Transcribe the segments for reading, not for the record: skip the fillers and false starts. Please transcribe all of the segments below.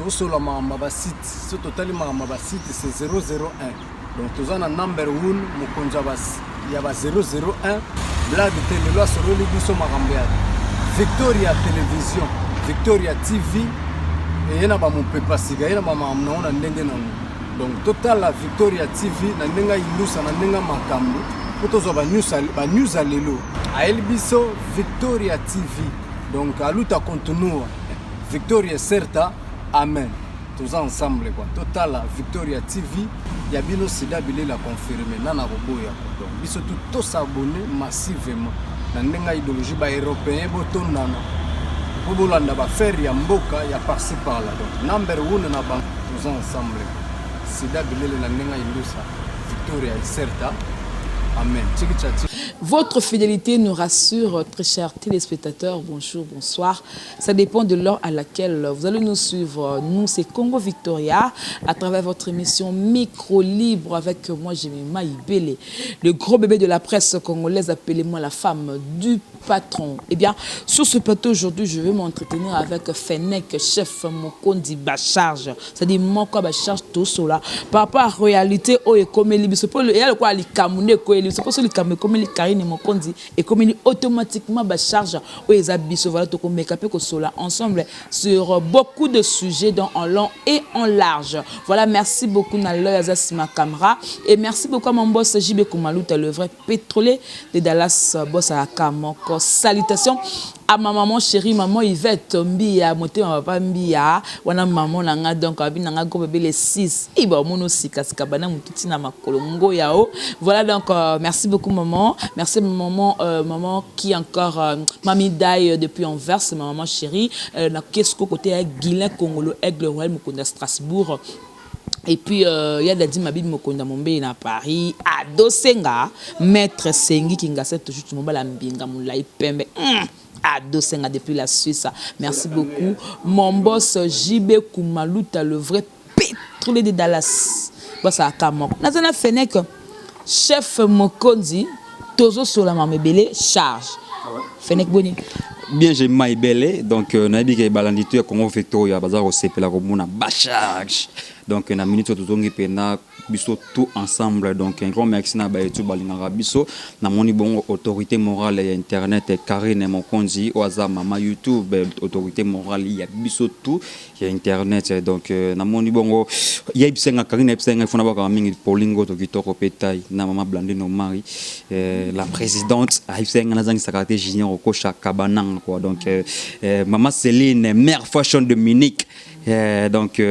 Tosolola makambo ya ba site. Soki totali makambo ya ba site, c'est 001. Donc toza na number one, mokonzi ya ba 001. Blague te, lelo asololi biso makambo ya Victoria Television, Victoria TV, eye na ba mopepa sika, eye na ba makambo nango na ndenge nango. Donc totala Victoria TV na ndenge ya indusa, na ndenge ya makambo, mpo tozwa ba news ya lelo. Ayeli biso Victoria TV, donc aluta continua, Victoria certa, amen. Toza ensemble quoi. Totala Victoria TV ya bino sida bilela confirme nana koboya quoi. Donc biso tout to s'abonner massivement na ndenge ya idéologie ba européen botondana po bolanda ba faire ya mboka ya par-ci par-là. Donc number one na bango toza ensemble quoi. Sida bilele na ndenge ya indusa Victoria Iserta. Amen. Tchiki tcha. Votre fidélité nous rassure, très chers téléspectateurs. Bonjour, bonsoir. Ça dépend de l'heure à laquelle vous allez nous suivre. Nous, c'est Congo Victoria, à travers votre émission Micro Libre avec moi, Jemima Ibele, le gros bébé de la presse congolaise, appelez-moi la femme du patron. Eh bien, sur ce plateau aujourd'hui, je vais m'entretenir avec Fennec, chef Mokondi Bacharge. C'est-à-dire, Moko Bacharge, tout cela. Par rapport à la réalité, oh, et comme il y a quoi, les Camerounais, quoi, il y a comme les Karine Mokondi, et comme il automatiquement Bacharge, oh, les abisso, voilà, tout comme sola ensemble sur beaucoup de sujets dans en long et en large. Voilà, merci beaucoup na l'œil à caméra et merci beaucoup à mon boss JB Koumalouta, le vrai pétrolier de Dallas, boss à Kamoko. Salutations à ma maman chérie, maman Yvette Mbia, motema papa Mbia, wana maman nanga donc abi nanga gros bébé les 6. Et bah mono sika sika bana mututi na makolo ngo yao. Voilà donc merci beaucoup maman. Merci maman maman qui encore Mami Dai depuis Anvers, ma maman chérie, na qu'est-ce que côté Guilain Congolo Aigle Royal Mukonda Strasbourg. Et puis il y a Dadi Mabid Mokonda Mombe na Paris, Ado Senga, Maître Sengi Kingasa toujours tout le monde mbinga mulai pembe. Ado Senga depuis la Suisse. Merci beaucoup. Mon boss JB Koumalouta, le vrai pétrolier de Dallas. Boss à Kamok. Nazana Fennec, chef Mokonzi, Tozo Solama Mebele, charge. Fennec Boni. Bien, j'ai Maïbele, donc nabi ke balandi tu ya Congo Victoria, bazar au CP la komona bacharge. Donc na minute tozongi pena biso tout ensemble. Donc un grand merci na ba YouTube balingaka biso na moni bongo autorité morale ya internet Karine Mokonzi oaza mama YouTube autorité morale ya biso tout ya internet. Donc na moni bongo ya bisenga Karine bisenga ifuna baka mingi Paulingo to kitoko petai na mama Blandine Omari la présidente a bisenga na zangi secrétaire junior Okosha Kabanang quoi. Donc mama Céline mère fashion de Munich donc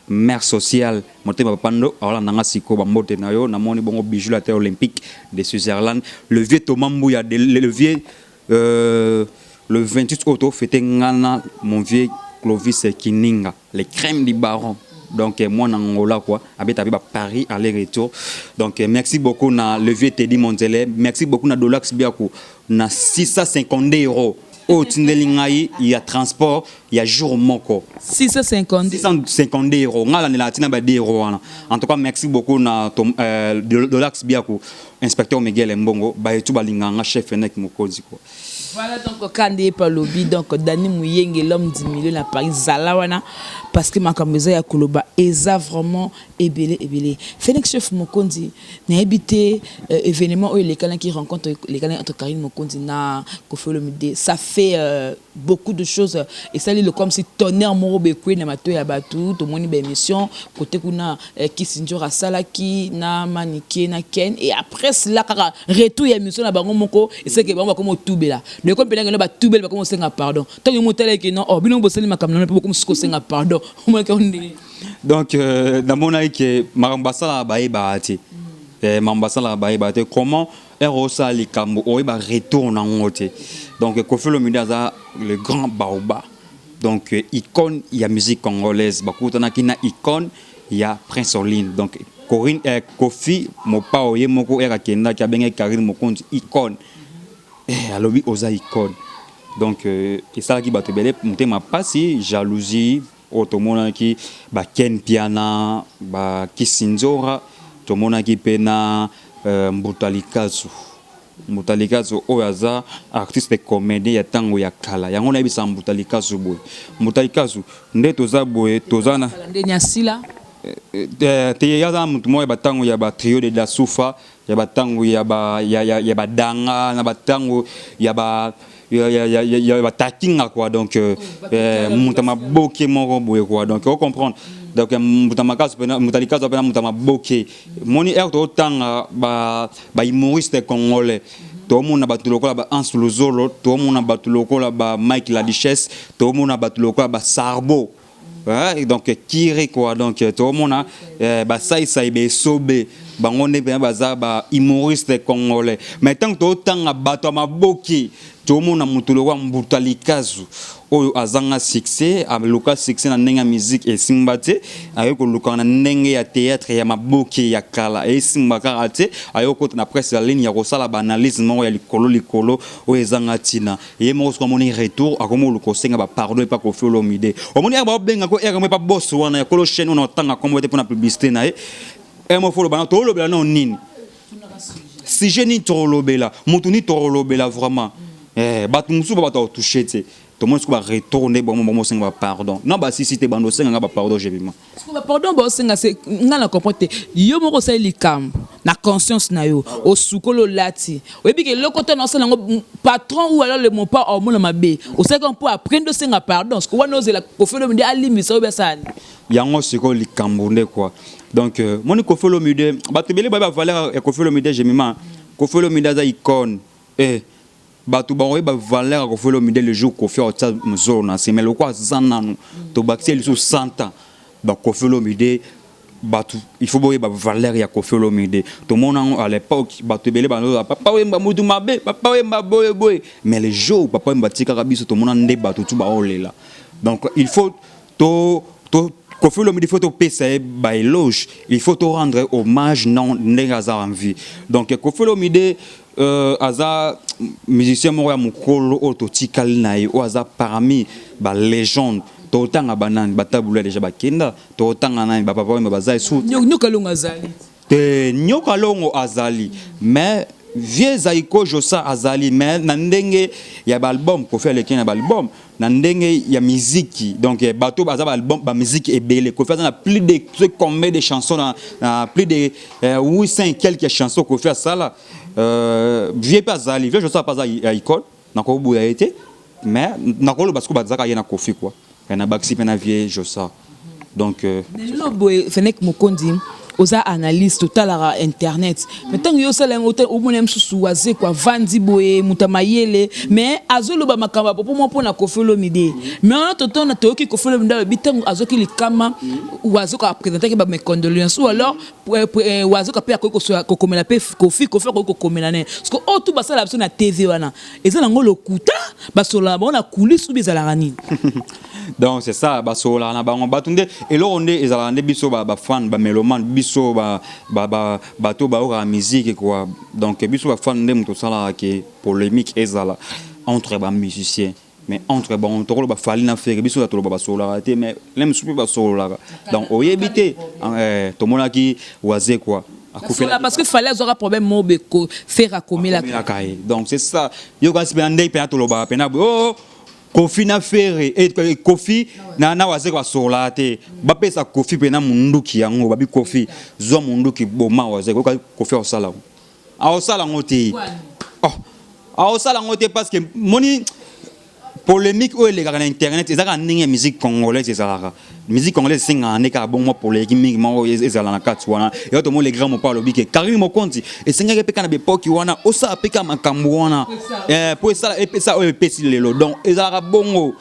mère sociale motema pando awala nanga siko ba mbote na yo na moni bongo bijou la terre olympique de Switzerland le vieux Thomas Mbuya le vieux le 28 août fêté ngana mon vieux Clovis Kininga les crèmes du baron. Donc moi en Angola quoi habite à Paris aller-retour. Donc merci beaucoup na le vieux Teddy Monzele, merci beaucoup na Dolax Biaku na 650 euros. Oh, tindeli ngai, il y a transport, il y a jour moko. 650. 650 euros. Ngala ni la tina ba 10 euros wana. En tout cas, merci beaucoup na tom, Dolax Biaku, inspecteur Miguel Mbongo, ba etu balinganga chef Enek Mokonzi quoi. Voilà donc Kande Palobi, donc Dani Muyenge l'homme du milieu na Paris Zala wana parce que makambo eza ya koloba eza vraiment ebele ebele. Félix chef Mokonzi na évité événement où les canaux qui rencontrent les canaux entre Karine Mokonzi na Koffi Olomide, ça fait beaucoup de choses et ça le comme si tonnerre moro bekwe na mato ya batu to moni ba émission côté kuna Kisinjora salaki na Manike na Ken et après cela kaka retour ya émission na bango moko et c'est que bango comme tubela le comme pelanga ba tubela ba comme senga pardon tant que motala ke non oh bino bosali makambo na pe comme siko senga pardon moi ke on donc dans mon avis que makambo sala ba ba ti makambo sala ba ba te comment Erosa likambo oyo ba retour na ngote. Donc Koffi Olomide aza le grand baoba. Donc icône ya musique congolaise bakutana kina icône ya Prince Orline. Donc Corinne Koffi mopao ye moko era kenda ki abenge Karine Mokonzi icône. Alobi oza icône. Donc esalaki bato ebele motema pasi jalousie oyo tomonaki ba Ken Piana ba Kisinzora tomonaki pe na Mbuta Likazu. Mbuta Likazu oyo aza artiste comedien ya tango ya kala. Yango nayebisaka Mbuta Likazu boye. Mbuta Likazu nde toza boye toza na Ndenge asila. Te, ye aza mutu moko ya batango ya ba trio de Dasufa, ya batango ya ba ya, ya, ya badanga na batango ya ba ya, ya, ya, ya, ya batakinga quoi. Donc moto ya maboke moko boye quoi. Donc o comprendre. Donc mbuta makasi pena, mbuta likazu pena mbuta maboke. Moni air totanga ba humoriste congolais. Tomona bato lokola ba Hans Luzolo, tomona bato lokola ba Mike La Duchesse, tomona bato lokola ba Sarbo. Ouais, donc kiri quoi. Donc tomona ba sai sai be sobe bango nde mpenza baza ba humoriste congolais. Mais tant totanga bato ya maboki, tomona motu lokola Mbuta Likazu oyo azanga succès, aluka succès na ndenge ya musique esimba te, aye koluka na ndenge ya théâtre ya maboki ya kala esimba kaka te, aye kokota na presse ya ligne ya kosala baanalyse moko ya likolo likolo oyo ezanga ntina. Ye moko soki amoni retour, akomi koluka kosenga bapardon epa Koffi Olomide. Omoni ere baobenga ko ere mo epa boss wana ya kolo chaîne oyo na otanga kombo te mpona publicité na ye. Ere mo foloba na tolobela nao nini, sujet nini tolobela, motu nini tolobela vraiment. Bato mosusu ba bato akotouche te. Tomoni soki baretour nde bango bamosenga bapardon non basisi te, bando osenganga bapardon jebima. Pardon baosenga se nga na comprendre te. Yo moko osali likambo na conscience na yo, osukoli, olati, oyebi ke eloko te na osala yango, patron ou alors le mopa omona mabe, osalaki mpo après nde osenga pardon. Parce que wana ozela Koffi Olomide alimbisa oyo asala. Yango sikoyo likambo nde quoi. Donc moni Koffi Olomide, bato ebele bayebi bavaleur ya Koffi Olomide. Jemima, Koffi Olomide aza icône. Bato bakoyeba valeur ya Koffi Olomide le jour Koffi akotia mozolo na se. Mais lokwa aza nanu, tobakisi ye lisusu 100 ans. Bakoffi Olomide, bato il faut boyeba valeur ya Koffi Olomide. Tomona yango à l'époque, bato ebele bazoza Papa Wemba mutu mabe, Papa Wemba boye boye, mais le jour Papa Wemba atikaka biso, tomona nde bato tu baolela. Donc il faut to Koffi Olomide, il faut topesa ye baéloge, il faut to rendre hommage non ndenge aza en vie. Donc Koffi Olomide aza musicien moko ya mokolo oyo totikali na ye, oyo aza parmi balégende. Totanga banani? Batabula déjà bakenda. Totanga nani? Bapapa Wemba baza esu. Nyoka Longo azali. Te, Nyoka Longo azali, mais vieux Zaiko Josa azali, mais na ndenge ya baalbum, Koffi aleki na baalbum na ndenge ya miziki. Donc bato baza baalbum, bamusique ebele. Koffi aza na plus de combien de chansons, na plus de 800 et quelques chansons Koffi asala. Vieux mpe azali, vieux Josa mpe aza ya icône, nakoboya ye te, mais nakoloba sikoyo bazalaka ye na Koffi quoi, na bakisi mpe na vieux Josa. Donc Lelo boye, Fenek Mokondi, oza analyste, otalaka internet, mais ntango yo osala yango, omona mosusu Wazeko avandi boye, moto ya mayele, mais azoloba makambo ya popo mwa mpona Koffi Olomide. Mais wana totona toyoki Koffi Olomide alobi ntango azoki likama, Wazeko apresentaki ba mes condoléances, ou alors Wazeko mpe akoki kokomela mpe Koffi, Koffi akoki kokomela ne. Parce que oyo tu basala biso na TV wana eza nango lokuta, basololaka bango na coulisse ubi ezalaka nini? Donc c'est ça, basololaka na bango. Bato nde eloko nde ezalaka nde biso bafan, bamélomane, biso bato bayokaka musique quoi. Donc biso bafan nde moto osalaka ke polémique ezala entre bamusicien. Mais entre bango, tokoloba Fally na Ferre, biso toloba basololaka te, mais le mosusu mpe basololaka. Donc oyebi te, tomonaki Wazekwa. Parce que Fally azwaka problème moko boye, Ferre akomelaka ye. Donc c'est ça, yo kasi mpena ndenge mpena tolobaka mpena boye, oh, Koffi na Ferre, Koffi na Wazekwa basololaka te. Bapesa Koffi mpena munduki yango, babi Koffi zwa munduki, boma Wazekwa. Oyoka Koffi aosala yango? Aosala yango te. Oh, aosala yango te parce que moni polémique oyo elekaka na internet ezalaka ndenge ya musique congolaise. Ezalaka musique congolaise esengaka nde kaka bongo mwa polémique mingi moko ezala na kati wana. Eyo tomoni le grand mopa alobi ke Karine Mokonzi esengaki mpe kaka na bepoki wana osala mpe kaka makambo wana po esala epesa oyo epesi lelo. Donc ezalaka bongo.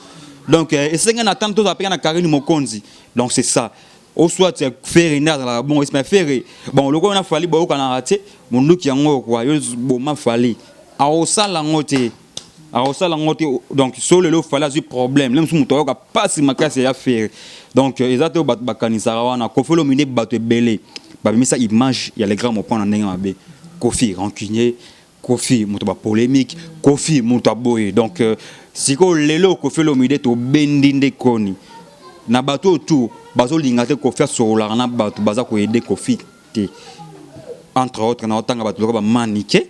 Donc esengaki na ntango tozala mpe kaka na Karine Mokonzi. Donc c'est ça, au soit Ferre nde azalaka bongo, mais Ferre bon lokola na Fally boyokanaka te. Monduki yango kwa yo boma Fally, aosala yango te, akosala yango te. Donc so lelo Fally azwi problème, le mosusu moto ayoka mpasi makasi ya Ferre. Donc eza te oyo bato bakanisaka wana. Koffi Olomide, bato ebele babimisa image ya le grand mopon na ndenge mabe, Koffi rancunier, Koffi moto bapolémique, Koffi moto aboye. Donc sikoyo lelo Koffi Olomide tobendi nde koni na bato oyo tu bazolinga te Koffi asololaka na bato baza koaider Koffi te. Entre autres na otanga bato lokola bamanike.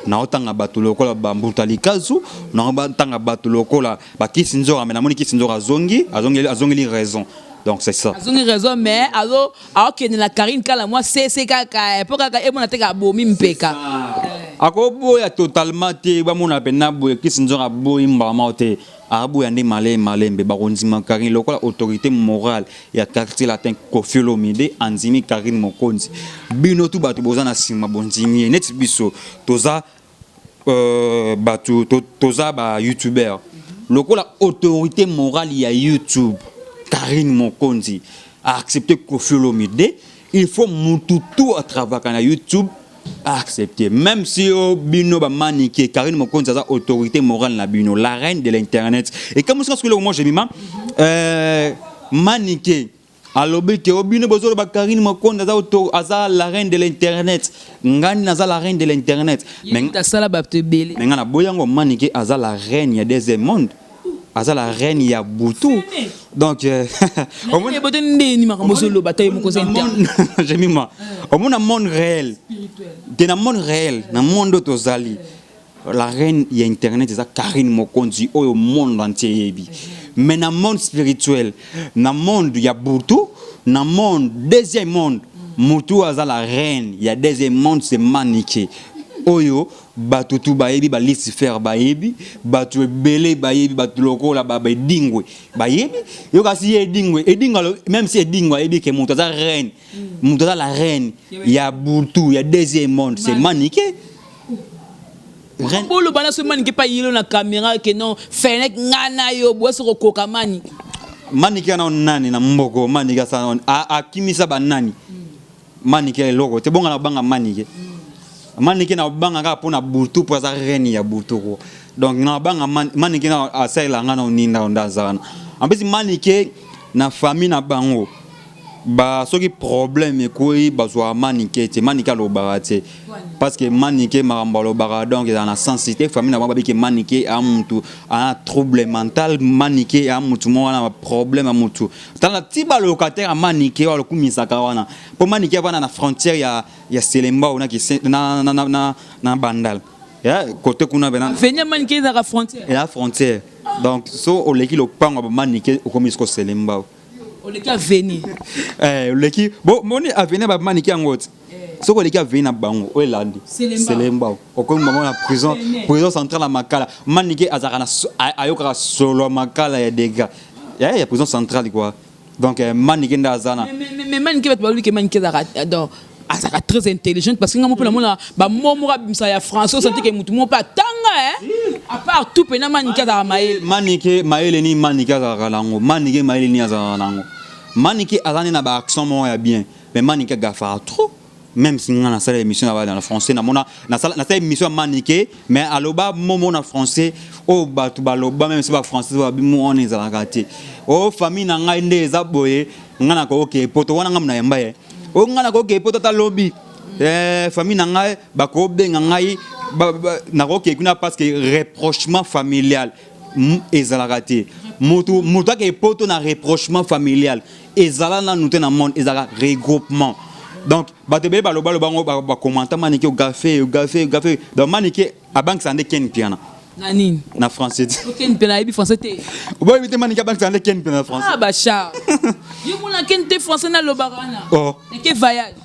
Naotanga bato lokola bambuta likazu, naotanga bato lokola bakisi nzora, mais namoni kisi nzora azongi, azongeli, azongeli raison. Donc c'est ça. Azongi raison, mais azo aokende na Karine kala mwa sese kaka mpo kaka emona te abomi mpeka. Akoboya totalement te, bamona mpena boye kisi nzora aboyi mbama te, aboya nde malembe malembe. Bakondima Karine lokola autorité morale ya Quartier Latin. Koffi Olomide andimi Karine Mokonzi. Bino tu bato boza na nsima bondimi ye. Neti biso toza bato toza ba youtubeur, lokola autorité morale ya YouTube Karine Mokonzi aaccepte Koffi Olomide, il faut mutu tu atravaka na YouTube accepter, même si o bino bamanike. Karine Mokonzi aza autorité morale na bino, la reine de l'internet. Et comme ça, ce que moi Jemima, manike alobi ke o bino bozoloba Karine Mokonzi aza, aza la reine de l'internet, ngani naza la reine de l'internet. Mais asala bato ebele. Mais nga naboyi yango. Manike aza la reine ya deuxième monde, aza la reine ya butu. Donc bote ndeni makambo ozoloba ta ye moko oza interne. Jemima, omona monde réel te, na monde réel, na monde oyo tozali, la reine ya internet eza Karine Mokonzi oyo monde entier eyebi. Mais na monde spirituel, na monde ya butu, na monde deuxième monde, motu oyo aza la reine ya deuxième monde, c'est Manike oyo bato tu bayebi, balucifer bayebi, bato ebele bayebi, bato lokola baedingwe bayebi yo. Kasi ye Edingwe, Edingwe, même si Edingwe ayebi ke moto aza reine, moto aza la reine ya butu, ya deuxième monde, c'est Manike. Boloba na so Manike pa yilo na caméra ke non fenek nga na yo boye soko koka Manike. Manike ana nani na mboko? Manike asala, akimisa banani? Manike eloko te. Bonga na banga Manike, Manike na banga kaka mpona butu, mpo aza reine ya butu ko. Donc na banga Manike na asalela nga na oninda nda aza wana. En plus Manike na famille na bango ba soki problème ekoyi, bazwaka Manike te. Manike alobaka te, parce que Manike makambo alobaka donc ezala na sens te. Famille na bango babiki Manike a mutu a trouble mental, Manike a mutu moko wana problème ya mutu. Tala ti balocataire ya Manike oyo alokumisaka wana, mpo Manike avanda na frontière ya Selembao na, na, na, na, na, na Bandal ya côté kuna pena. Avenue Manike ezalaka frontière? Eza frontière. Donc so oleki lopango ya bamanike, okomi siko Selembao. Oleki avenue? Eh, oleki bo moni avenue bamanike yango ti soki oleki avenue na bango oyo elandi Selembao, okomi bango na prison, prison centrale ya Makala. Manike azalaka na ayokaka solo ya Makala ya dégâts ya prison centrale quoi. Donc Manike nde aza na Mais Manike, bato balobi ke Manike azalaka, donc azalaka très intelligente, parce que nga mo mpe namona bamo moko abimisa ya français, osanti ke motu moko mpe atanga. À part tout mpena Manike azalaka mayele. Manike mayele nini Manike azalaka nango? Manike mayele nini azalaka nango? Manike aza nde na baaccent moko ya bien, mais Manike agafaka trop. Même si nga nasala émission na na français, namona nasala émission ya Manike, mais aloba momo na français oyo bato baloba, même si bafrançais babi mo wana ezalaka te. O famille na ngai nde eza boye, nga nakoke poto wana, nga na yamba ye oyo, nga nakoke poto ata lobi. Famille na ngai bakobenga ngai, nakoke kuna parce que reprochement familial ezalaka te. Motu motu ake poto na reprochement familial ezala nanu te na monde, ezalaka regroupement. Donc bato ebele baloba loba yango, bakomanta Manike ogafe, ogafe, ogafe. Donc Manike abangisa nde Ken Piana. Na nini? Na français te. Ken Piana ayebi français te. Boyebi te, Manike abangisa nde Ken Piana na français. Ah, Bachar, yo mona Ken te, français nalobaka wana. Oh. Nake voyage.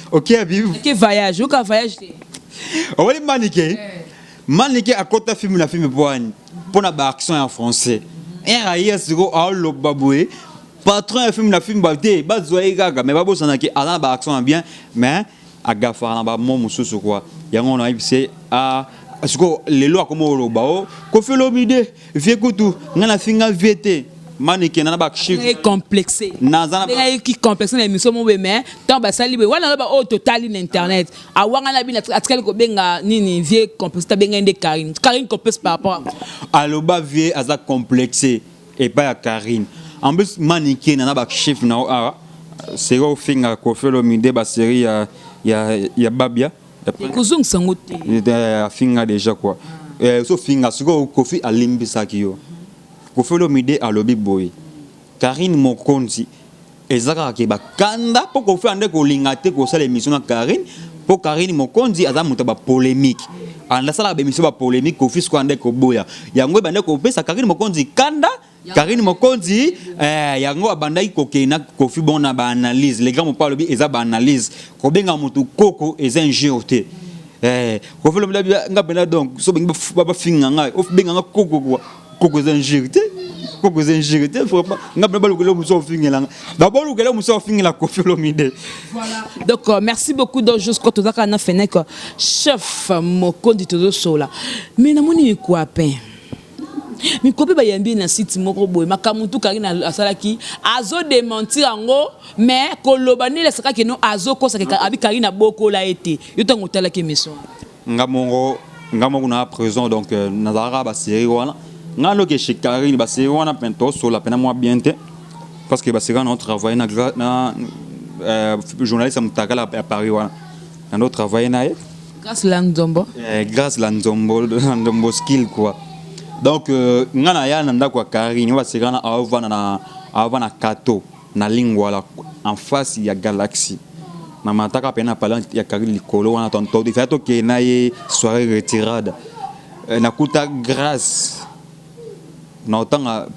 Ok, abi. Nake voyage, yoka voyage te. Owali Manike, Manike akota film na film po wani mpo na baaccent ya français ere aye siko aoloba boye. Patron ya film na film te, bazwa ye kaka, mais babosanaki aza na baaccent ya bien, mais agafaka na bamo mosusu kua. Yango nayebi se sikoyo lelo akoma oloba o Koffi Olomide vie kutu ngai nafinga vie te. Manike na bachiffre. Complexe. Naza na ayeki complexe na émission mo boye, mais ntango basali boye wana aloba oyo totali na internet, awanga na bino atikali kobenga nini vie complexe, tabenga nde Karine, Karine complexe par rapport. Aloba vie aza complexe epai ya Karine. En plus Manike na bachiffre na awa seri ofinga Koffi Olomide, basérie ya Babia. Ekozongisa yango te. Afinga déjà quoi. So finga sikoyo Koffi alimbisaki yo. Koffi Olomide alobi boye, Karine Mokonzi eza kaka ke bakanda mpo Koffi ande kolinga te kosala émission na Karine. Mpo Karine Mokonzi aza moto ya bapolémique, asalaka baémission bapolémique. Kofi sikoyo ande koboya yango, ebande kopesa Karine Mokonzi kanda. Karine Mokonzi yango abandaki kokende na Kofi bon na baanalyse. Le grand mopa alobi eza baanalyse, kobenga motu koko eza injure te. Kofi alobi nga mpena, donc so bengi bafinga ngai, obenga nga koko kwa koko eza injure te, koko eza injure te. Vraiment, nga mpena balukela mosu ofingela nga, donc bolukela mosu ofingela Kofi Olomide. Voilà. Donc, merci beaucoup. Donc, jusqu'au tozaka na fenek chef Mokondi tozosola. Mais namoni mikwape. Mikope bayambi na site moko boye, makambo tu Karine asalaki, azodémentir yango, mais koloba nde elesaka keno azokosaka abi Karine abokola ye te. Yo ntango otalaki émission? Nga moko na présent, donc nazalaka basérie wana, nga loke chez Karine, basérie wana mpe tosola mpena mwa bien te, parce que basérie wana otravaille na journaliste ya motakala ya Paris wana, nando travaille na ye. Grâce la Nzombo. Grâce la Nzombo, la Nzombo skill quoi. Donc nga na ya na ndako ya Karine oyo basérie wana, aovanda na aova kato na Lingwala, en face ya Galaxy. Na mataka mpe na palais ya Karine likolo wana, ifaya tokende na ye soirée retirade. Nakuta Grâce na otanga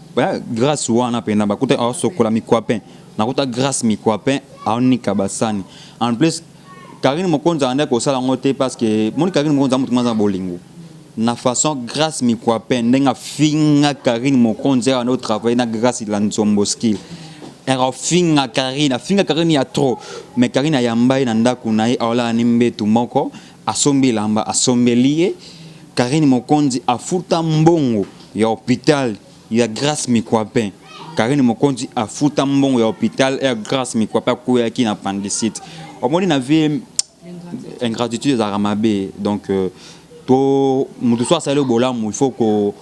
Grâce wana mpena bakuta aosokola mikwapin, nakuta Grâce mikwapin aonika basani. En plus Karine Mokonzi ande kosala yango te, parce que moni Karine Mokonzi aza motu moko aza na bolingo. Na façon Grâce mikwapin ndenge afinga Karine Mokonzi, awa nde otravaille na Grâce la Nzombo skill, afinga Karine, afinga Karine ya trop, mais Karine ayamba ye na ndako na ye, aolala ni mbetu moko, asombi elamba, asombeli ye. Karine Mokonzi afuta mbongo ya hôpital ya Grâce Mikwapin. Karine Mokonzi afuta mbongo ya hôpital ya Grâce Mikwapin, akweyaki na appendicite. Omoni, na vie ingratitude ezalaka mabe. Donc to moto so asali bolamu, il faut ko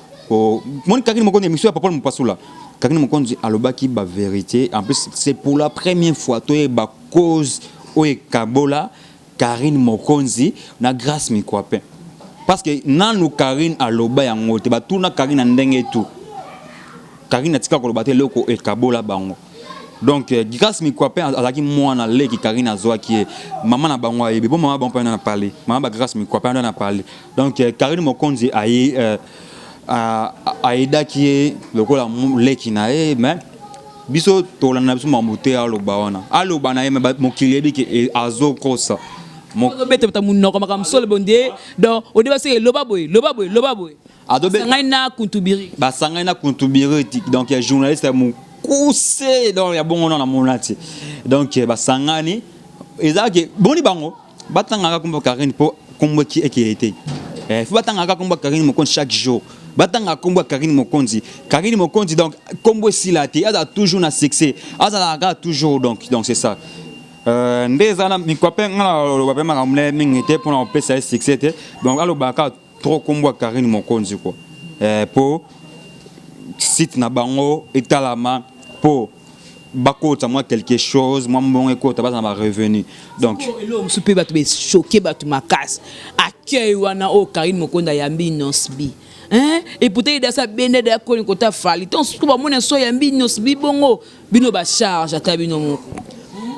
moni Karine Mokonzi, émission ya Papa Mopasula, Karine Mokonzi alobaki bavérité. En plus, c'est pour la première fois toyeba cause oyo ekabola Karine Mokonzi na Grâce Mikwapin, parce que nanu Karine aloba yango te. Batuna Karine na ndenge tu, Karine atika koloba te eloko ekabola bango. Donc Grâce Mikwapin azalaki mwana leki Karine azwaki ye, mama na bango ayebi bo mama bango mpe na parle, mama ba Grâce Mikwapin na parle. Donc Karine Mokonzi aye ayedaki ye lokola leki na ye, mais biso tolanda biso makambo te. Aloba wana, aloba na ye, mais mokili yebi ke azokosa. Ozobeta monoko makambo solo bonde. Donc ode baseke loba boye, loba boye, loba boye. Basangani na Kuntubiri. Basangani na Kuntubiri, donc ya journaliste ya mokuse, donc ya bongo na mona te. Donc basangani, ezalaki boni bango batangaka kombo Karine mpo kombo ekeye te. Faut batangaka kombo Karine Mokonzi chaque jour, batangaka kombo ya Karine Mokonzi, Karine Mokonzi. Donc kombo esila te, azala toujours na succès, azalaka kaka toujours. Donc c'est ça. Nde eza na mikwa mpe nga naloba mpe makambo na ye mingi te mpona kopesa ye succès te. Donc alobaka kaka trop kombo ya Karine Mokonzi quoi, mpo site na bango etalama, mpo bakota mwa quelque chose, mwa mbongo ekota, baza na barevenu. Donc eloko mosusu mpe bato bachoquer bato makasi, accueil wana oyo Karine Mokonzi ayambi Innoss'B, hein? Et pourtant edasa bende da koni kota Fally donc soki bamona so ayambi Innoss'B bongo, bino bacharge ata bino moko.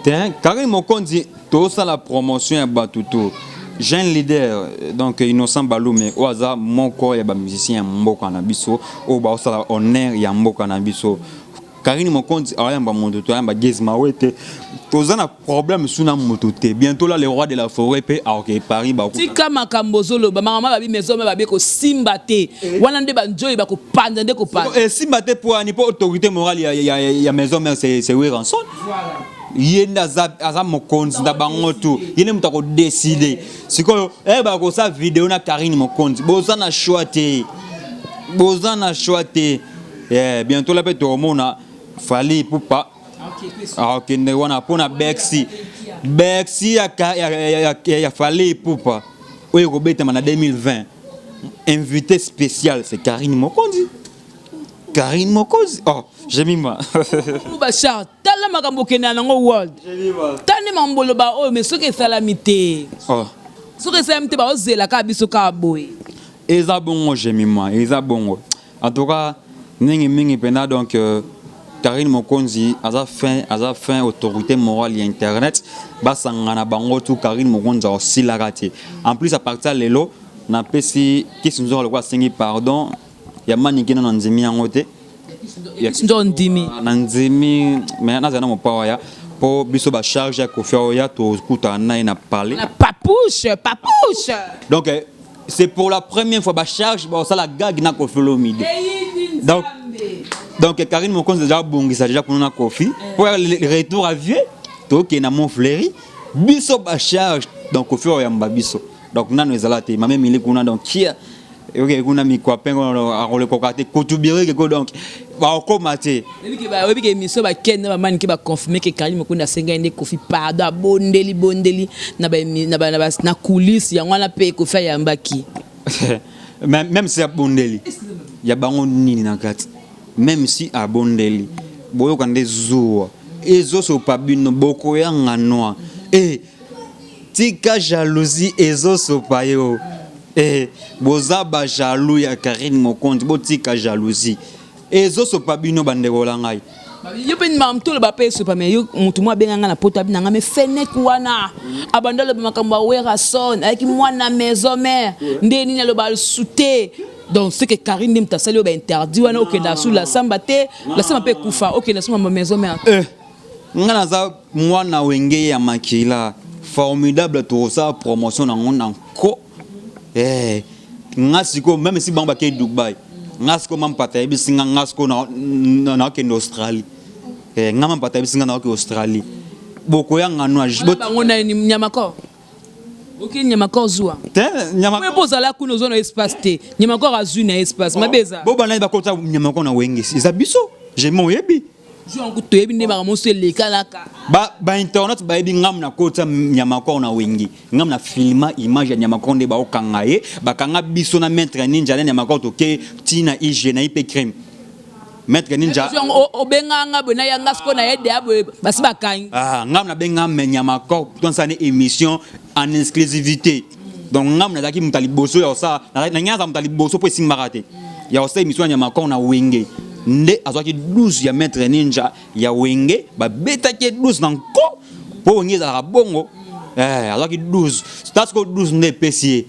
Te, Karine Mokonzi tosala promotion ya bato to jeune leader, donc Innocent Balume oyo aza moko ya bamusicien ya mboka na biso oyo baosala honneur ya mboka na biso. Karine Mokonzi ayamba moto to ayamba Gaz Mawete, toza na problème su na moto te. Bientôt là, le roi de la forêt mpe aoke Paris. Tika makambo ozoloba, makambo babi maison me babi kosimba te wana nde banjoi bakopanza nde kopanza. Esimba te mpo ani? Mpo autorité morale ya maison mère, c'est Werrason. Ye nde aza mokonzi na bango tu, ye nde moto akodécider. Sikoyo bakosala video na Karine Mokonzi, boza na choix te, boza na choix te. Bientôt la mpe tokomona Fally Ipupa akokende wana mpona Bercy, Bercy ya Fally Ipupa oyo ekobetama na 2020. Invité spécial, c'est Karine Mokonzi, Karine Mokonzi. Oh, Jemima. Bachar, tala makambo okende nango world, tala nde makambo oloba oyo, mais soki esalami te, oh. Soki esalami te, baozela kaka biso kaka boye. Eza bongo, Jemima, eza bongo. En tout cas, mingi mingi mpena. Donc Karine Mokonzi aza fin, aza fin autorité morale ya internet. Basangana bango tout, Karine Mokonzi aosilaka te. En plus, à partir ya lelo, napesi Kisi Nzoka lokola asengi pardon ya manike, nano ndimi yango te. Nzo ndimi. Na ndimi, mais nazala na mopawa ya mpo biso bacharge ya Kofi oya tokutana na ye na palais. Na Papouche, Papouche. Donc c'est pour la première fois bacharge baosala gag na Kofi Olomide. Donc Karine Mokonzi déjà abongisa déjà kuna na Kofi po le retour à vieux, tokende na Mont Fleury, biso bacharge. Donc Kofi oyamba biso, donc nano ezala te mame mili kuna. Donc kia oke kuna mikwape akolekoka te kotubirike ko, donc bakokoma te. Oyebi ke émission bakende bamanike baconfirme ke Karine Mokonzi asengai nde Kofi pardon, abondeli bondeli na coulisse yango wana mpe Kofi ayambaki. Même si abondeli ya bango nini na kati, même si abondeli, boyoka nde zuwa ezosopa bino, bokoyanga noa e tika jalousie ezosopa yo. Boza bajaloux ya Karine Mokonzi, botika jalousie ezosopa bino, bandeko la ngai. Yo mpe makambo toloba mpe esopa me yo. Motu mo abenga nga na poto, abi na nga me fenek wana abanda aloba makambo ya Werason, ayaki mwana maison mère nde nini, aloba lisusu te. Donc ce que Karine nde moto asali oyo bainterdit wana, okende su la samba te, la samba mpe ekufa, okende su mambo maison mère. Nga naza mwana Wenge ya makila formidable, tokosala promotion nango na nko. Nga sikoyo, même si bango bakei Dubai, nga sikoyo mampata ayebisi nga, nga sikoyo naokende Australie. Nga mampata ayebisi nga naoke Australie, bokoyanga noa. Bango na Nyamakor, okei Nyamakor zuwa. Te, nyama. Mpo ozala kuna, ozwa na espace te, Nyamakor azwi na espace mabe eza. Bobanda bakota Nyamakor na Wenge, eza biso jema oyebi. Yango toyebi nde makambo mosusu elekalaka. Ba internaute bayebi ngamu na kota Nyamakor na Wenge, ngamu na filma image ya Nyamakor nde baokanga ye, bakanga biso na maître Ninja na Nyamakor, toke ntina IG na ye mpe crime maître Ninja. Obenganga boye nayanga sikoyo na ye deya boye basi bakangi. Ah, ngamu nabenga me Nyamakor tosala émission en exclusivité. Donc ngamu nazalaki moto ya liboso ya kosala, na ngai aza moto ya liboso mpo esimbaka te ya kosala émission ya Nyamakor na Wenge. Nde azwaki 12 ya maître Ninja ya Wenge, babetaki ye 12 na nko mpo Wenge ezalaka bongo. Azwaki 12 ta sikoyo 12 nde epesi ye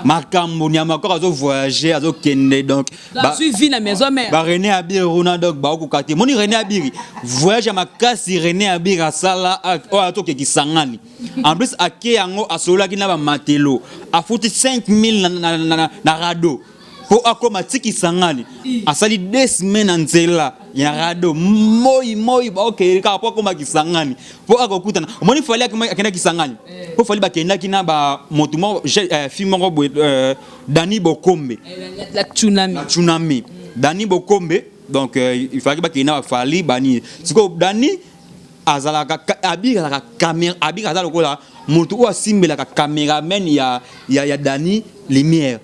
makambo. Nyamakor azovoyage, azokende, donc azwi na maison mère. Ba René Abiri kuna, donc baokoka te. Moni René Abiri, voyage ya makasi René Abiri asala oyo atokeki Sangani. En plus ake yango, asololaki na bamatelo, afuti 5000 na radeau mpo akóma tiki Sangani. Asali 2 semaines na nzela ya radeau, moi moi baokende kaka mpo akóma Kisangani mpo akokutana. Omoni Fally akendaki Kisangani mpo Fally bakendaki na bamotu moko, fille moko boye, Dani Bokombe. La tsunami. La tsunami, Dani Bokombe. Donc il fallait bakende na baFally bani. Sikoyo Dani azalaka, Abiri azalaka caméra, Abiri aza lokola motu oyo asimbelaka caméraman ya Dani lumière.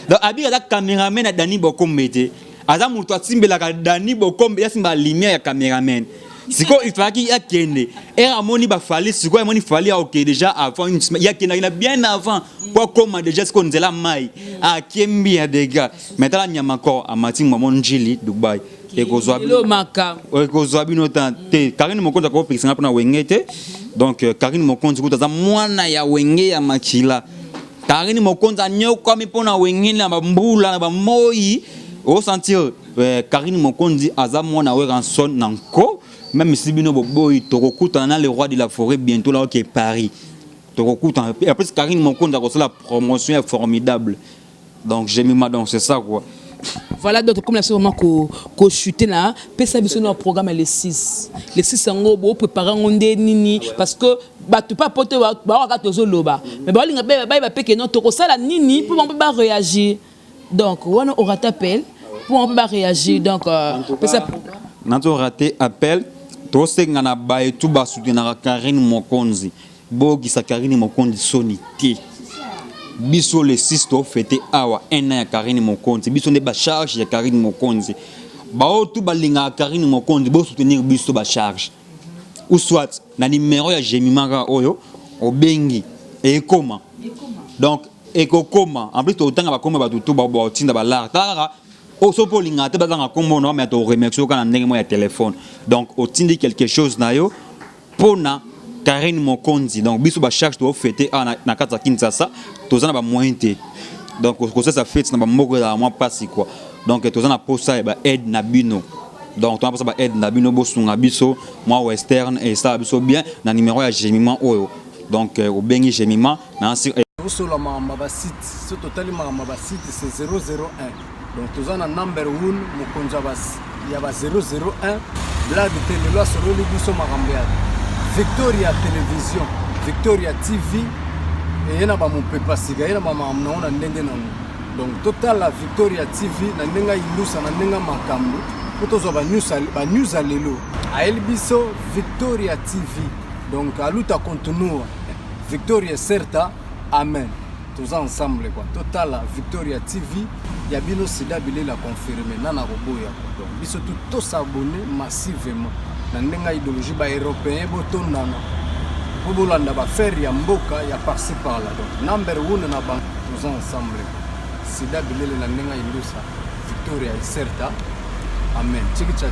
Donc Abiri aza caméraman ya Dani Bokombe te, aza moto asimbelaka Dani Bokombe, asimbaka lumière ya caméraman. Sikoyo il fallaki akende ere amoni baFally. Sikoyo amoni Fally aoke déjà avant une semaine, ye akendaki na bien avant po akóma déjà. Sikoyo nzela mai akembi ya dégâts, mais tala Nyamakor amati mamo Njili Dubai, ekozwa ekozwa bino ta te. Karine Mokonzi akopekisanga mpona Wenge te. Donc Karine Mokonzi kutu aza mwana ya Wenge ya makila. Karine Mokonzi anyokwami mpona Wenge na bambula na bamoi osentir. Karine Mokonzi aza mwana Werrason na nko, même si bino boboyi, tokokutana na le roi de la forêt bientôt là, oke Paris tokokutana. Après Karine Mokonzi akosala promotion ya formidable. Donc Jemima, donc c'est ça quoi. Voilà, donc comme la vraiment ko chuter na pesa biso na programme le 6, le 6 yango bo préparer ngo nde nini? Parce que bato pa poto ba kaka tozoloba, mais balinga bayeba pe ke non, tokosala nini mpo bango mpe ba réagir. Donc wana orate appel mpo bango mpe ba réagir. Donc pesa. Nazo raté appel. Tosenga na baetu basoutenaka Karine Mokonzi, bokisa Karine Mokonzi soni te. Biso le 6 tofete awa un an ya Karine Mokonzi. Biso nde bacharge ya Karine Mokonzi. Bao tu balingaka Karine Mokonzi, bosoutenir biso bacharge, ou soit na numéro ya Jemima kaka oyo obengi ekoma, donc ekokoma. En plus totanga bakoma bato tu baotinda balar, tala kaka. Oyo so mpo olingaka te bazanga nkombo na, mais toremercie kaka na ndenge moko ya telefone. Donc otindi quelque chose na yo mpona Karine Mokonzi. Donc biso bacharge toofete awa na kati ya Kinshasa, toza na bamoyen te. Donc kosalisa fete na bamoko ezala mwa mpasi quoi. Donc toza na posa ya baaide na bino. Donc toza na posa baaide na bino, bosunga biso mwa Western, esala biso bien na numéro ya Gemima oyo. Donc obengi Gemima na Osola makambo ya basite. So totali makambo ya basite, c'est 001. Donc toza na number 1, mokonzi ya ba 001. Blague te, lelo asololi biso makambo ya Victoria Télévision, Victoria TV. Eye na bamopepa sika, ye na bamakambo nango na ndenge nango. Donc totala Victoria TV na ndenge ayindusa, na ndenge makambo, mpo tozwa banews ya lelo. Ayeli biso Victoria TV. Donc a luta continua, victoria certa, amen. Toza ensemble quoi. Totala Victoria TV ya bino. Sida bilela confirme nana koboya quoi. Donc biso tu tosabone massivement na ndenge ya idéologie. Baeuropéen botondana mpo bolanda baaffaire ya mboka ya par-ci par-là. Donc number one na bango, toza ensemble quoi. Sida bilele na ndenge ya indusa, victoria certa, amen. Chiki cha.